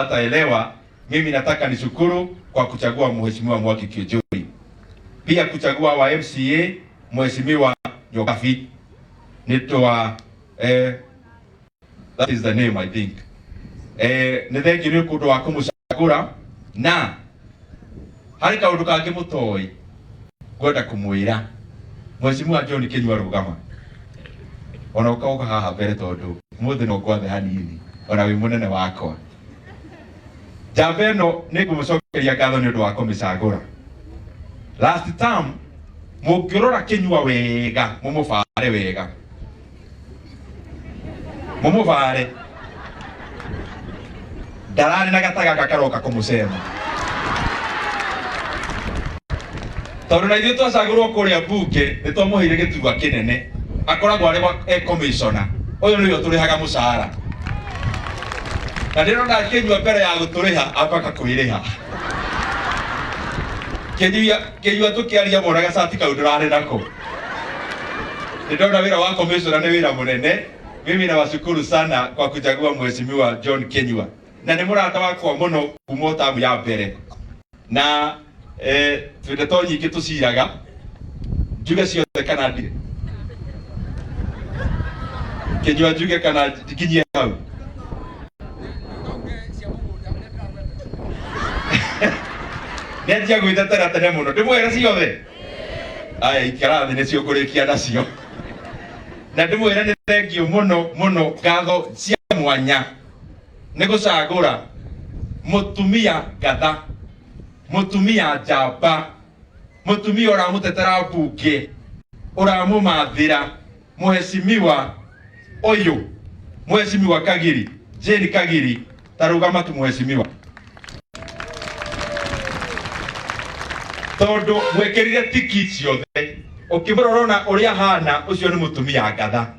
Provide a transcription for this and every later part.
Hataelewa. Mimi nataka nishukuru kwa kuchagua Mheshimiwa Mwangi Kiunjuri, pia kuchagua wa MCA Mheshimiwa Nyokabi nitwa that is the name, I think. Nĩ thengiũ nĩ ũndũ wa kũmũcagũra. Na harĩ kaũndũ kangĩ mũtoĩ ngwenda kũmwĩra. Mheshimiwa John Kinyua, rũgama ona ũkoka haha mbere, tondũ mũthĩ no ngwathe hanini ona wĩ mũnene wakwa. Njamba ĩno nĩ ngũmũcokeria ngatho nĩ ũndũ wa kũmĩcagũra last term. Mũngĩrora Kinyua wega, mũmũbare wega, mũmũbare, ndararĩ na gata gaka karoka kũmũcema, tondũ na ithuĩ twacagũrwo kũrĩa mbunge nĩ twamũheire gĩturwa kĩnene, akoragwo arĩ e commissioner. Ũyũ nĩwe ũtũrĩhaga mũcara, na ndĩrona Kinyua mbere ya gũtũrĩha ambaga kwĩrĩha. Kinyua, Kinyua, tũkĩaria mona gacati kau ndũrarĩ nako. Nĩ ndona wĩra wa commissioner nĩ wĩra mũnene. Mimi nawashukuru sana kwa kuchagua Mheshimiwa John Kinyua, na nĩ mũrata wakwa mũno kuma tamu ya mbere, na twĩ ndeto nyingĩ tũciraga. Njuge ciothe kana ndige? Kinyua, njuge kana nginyie hau? Nĩ anjia gwĩtetera tene mũno. Ndĩmwĩre ciothe? Aya, ikara thĩ, nĩcio ngũrĩkia nacio. Na ndĩmwĩre nĩ thengiũ mũno mũno, ngatho cia mwanya nĩ gũcagũra mũtumia ngatha, mũtumia njamba, mũtumia ũramũtetera mbunge, ũramũmathĩra mheshimiwa ũyũ, Mheshimiwa Kagiri, Jane Kagiri. Tarũgama tu, mheshimiwa, tondu mwikirire tiki ciothe. Ukimurora ona uria hana, ucio ni mutumia ngatha.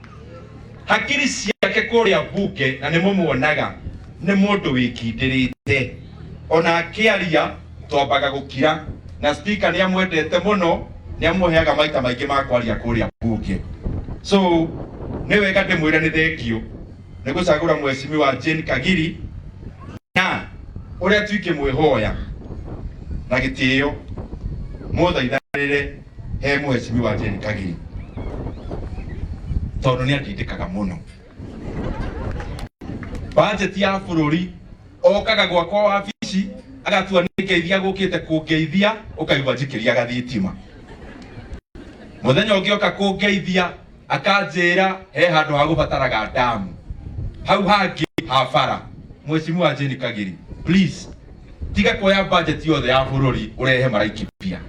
Hakiri ciake kuria mbunge na ni mumuonaga ni mundu wikindirite, ona akiaria twambaga gukira, na speaker ni amwendete muno, ni amuheaga maita maingi ma kwaria kuria mbunge. So ni wega ndimwire ni thengio ni gucagura Mheshimiwa Jane Kagiri, na uria twikimwihoya na gitio muthaithanire he Mheshimiwa Jane Kagiri, tondu ni andindikaga muno. Budget ya bururi okaga gwakwa wabici agatua nĩ ngeithia gũkĩte kũngeithia, ũkaigua njikĩria gathitima. Mũthenya ũngĩ oka kũngeithia akanjĩra he handũ ha gũbataraga ndamu hau hangĩ ha bara. Mheshimiwa Jane Kagiri, please tiga kuoya budget yothe ya bũrũri ũrehe Maraikipia.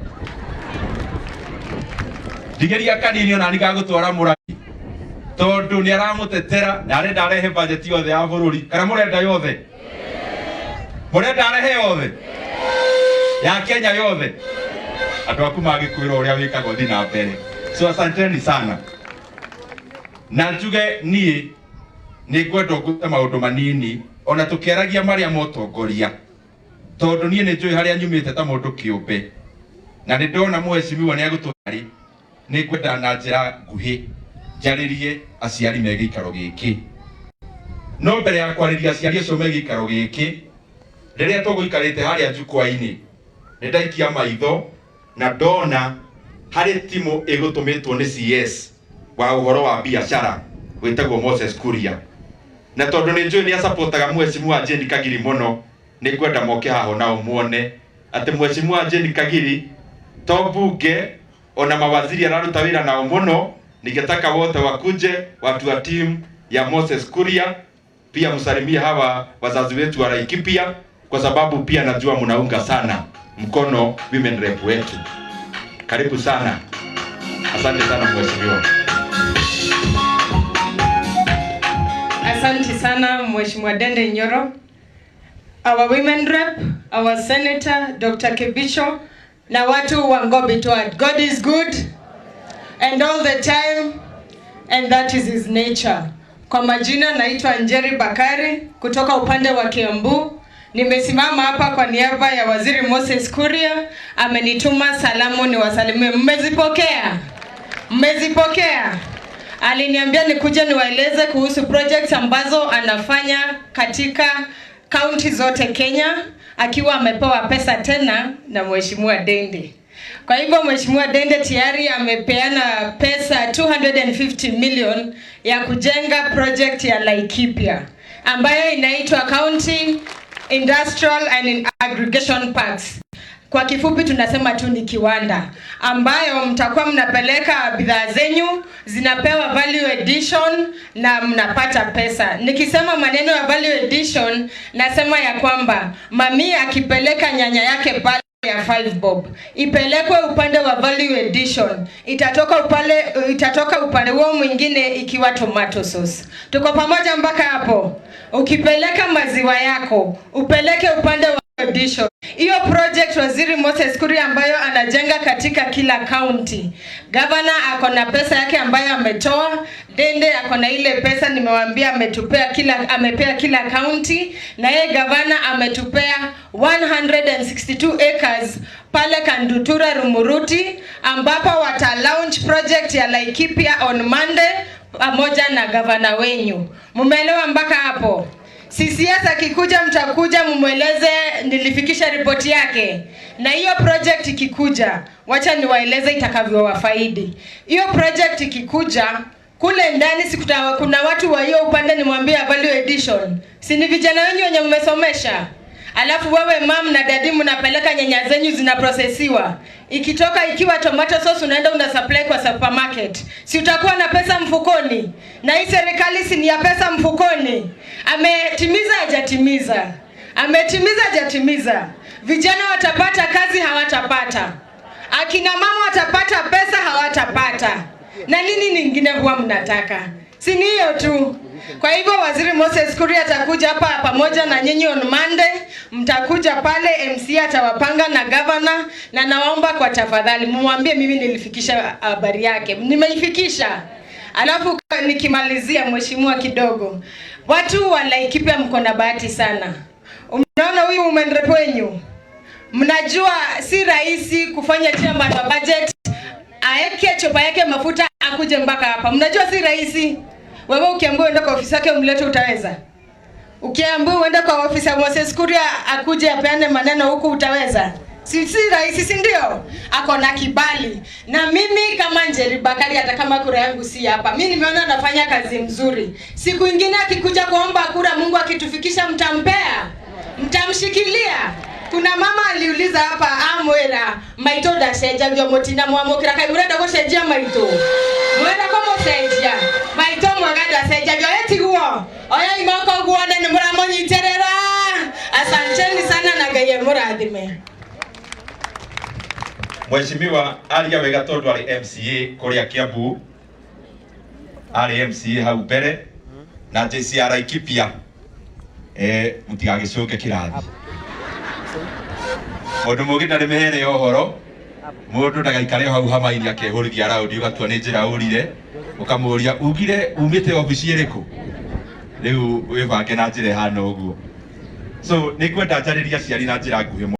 Ndigeria kanini ona nigagũtwara Mũragi, tondu nĩ aramũtetera na arenda arehe budget yothe ya bũrũri. Kana mũrenda yothe? Mũrenda arehe yothe ya Kenya yothe? Andũ aku magĩkwĩra ũrĩa wĩkaga ũthiĩ na mbere. So asanteni sana, na njuge niĩ nĩ ngwenda ngũte maũndũ manini ona tũkĩaragia marĩa motongoria, tondũ niĩ nĩ njũĩ harĩa nyumĩte ta mũndũ kĩũmbe, na nĩ ndona mheshimiwa nĩ agũtwari. Nĩ ngwenda na njĩra nguhĩ njarĩrie aciari me gĩikaro gĩkĩ. No mbere ya kwarĩria aciari acio me gĩikaro gĩkĩ, rĩrĩa tũgũikarĩte harĩa jukwaa-inĩ, nĩ ndaikia maitho na ndona harĩ timu ĩgũtũmĩtwo nĩ CS wa ũhoro wa biacara wĩtagwo Moses Kuria, na tondũ nĩ njũĩ nĩ asapotaga Mheshimiwa Jane Kagiri mũno, nĩ ngwenda moke haha nao muone atĩ Mheshimiwa Jane Kagiri to bunge, ona mawaziri araruta wĩra nao mũno. Ningetaka wote wakuje, watu wa team ya Moses Kuria, pia msalimie hawa wazazi wetu wa Laikipia, kwa sababu pia najua mnaunga sana mkono women rep wetu. Karibu sana, asante sana, mheshimiwa. Asante sana, Mheshimiwa Ndindi Nyoro. Our women rep, our senator Dr. Kibicho na watu wa Ngobi Twat. God is good and all the time, and that is his nature. Kwa majina naitwa Njeri Bakari kutoka upande wa Kiambu. Nimesimama hapa kwa niaba ya Waziri Moses Kuria, amenituma salamu niwasalimie. Mmezipokea? Mmezipokea? Aliniambia nikuje niwaeleze kuhusu projects ambazo anafanya katika kaunti zote Kenya, akiwa amepewa pesa tena na Mheshimiwa Dende. Kwa hivyo Mheshimiwa Dende tayari amepeana pesa 250 million ya kujenga project ya Laikipia ambayo inaitwa County Industrial and Aggregation Parks. Kwa kifupi tunasema tu ni kiwanda ambayo mtakuwa mnapeleka bidhaa zenyu zinapewa value addition na mnapata pesa. Nikisema maneno ya value addition, nasema ya kwamba mamia akipeleka nyanya yake pale ya 5 bob ipelekwe upande wa value addition, itatoka upande huo mwingine ikiwa tomato sauce. Tuko pamoja mpaka hapo? Ukipeleka maziwa yako upeleke upande wa addition. Hiyo project Waziri Moses Kuria ambayo anajenga katika kila county. Governor ako na pesa yake ambayo ametoa, Dende ako na ile pesa nimewaambia amepea kila county, na yeye governor ametupea 162 acres pale Kandutura Rumuruti, ambapo wata launch project ya Laikipia on Monday pamoja na governor wenyu. Mumeelewa mpaka hapo? CCS akikuja mtakuja mumweleze nilifikisha ripoti yake. Na hiyo project ikikuja, wacha niwaeleze itakavyowafaidi. Hiyo project ikikuja kule ndani sikuta, kuna watu wa hiyo upande nimwambia value addition. Si ni vijana wenyu wenye mmesomesha? Alafu wewe mam na daddy mnapeleka nyanya zenyu zinaprocessiwa. Ikitoka ikiwa tomato sauce unaenda una supply kwa supermarket. Si utakuwa na pesa mfukoni? Na hii serikali si ni ya pesa mfukoni? Ametimiza hajatimiza? Ametimiza hajatimiza? Vijana watapata kazi hawatapata? Akina mama watapata pesa hawatapata? Na nini nyingine huwa mnataka? Si ni hiyo tu? Kwa hivyo Waziri Moses Kuria atakuja hapa pamoja na nyinyi on Monday, mtakuja pale, MC atawapanga na governor, na nawaomba kwa tafadhali mumwambie mimi nilifikisha habari yake, nimeifikisha. Alafu nikimalizia, mheshimiwa, kidogo, watu wa Laikipia mko na bahati sana. Unaona huyu women rep wenyu, mnajua si rahisi kufanya chairman wa budget aeke chupa yake mafuta akuje mpaka hapa. Mnajua si rahisi. Wewe ukiambiwa uende kwa ofisi yake umlete, utaweza? Ukiambiwa uende kwa ofisi ya Moses Kuria akuje apeane maneno huku, utaweza? Si rahisi, si ndio? Ako na kibali. Na mimi kama Njeri Bakari, hata kama kura yangu si hapa, mimi nimeona anafanya kazi mzuri. Siku ingine akikuja kuomba kura, Mungu akitufikisha, mtampea, mtamshikilia. Kuna mama aliuliza hapa amwira maito ndacenjagio mutina mwamukira kai murenda gucenjia maito mwenda kumucenjia maito mwega ndacenjagio etiguo oya imoko guone ni muramunyitirira. Asanteni sana na Ngai amurathime. Mheshimiwa aria wega tondu ari MCA kuria Kiambu, ari MCA hau mbere na JCR Laikipia, mutigagicoke kirathi mundu mugi ndari mihere ya uhoro mundu ndagaikare hau hamaini akehurithia raundi ugatua ni njira urire ukamuria ugire umite obici iriku riu wibange na njira ihana uguo. So ni ngwenda njarĩrie aciari na njĩra nguhĩ.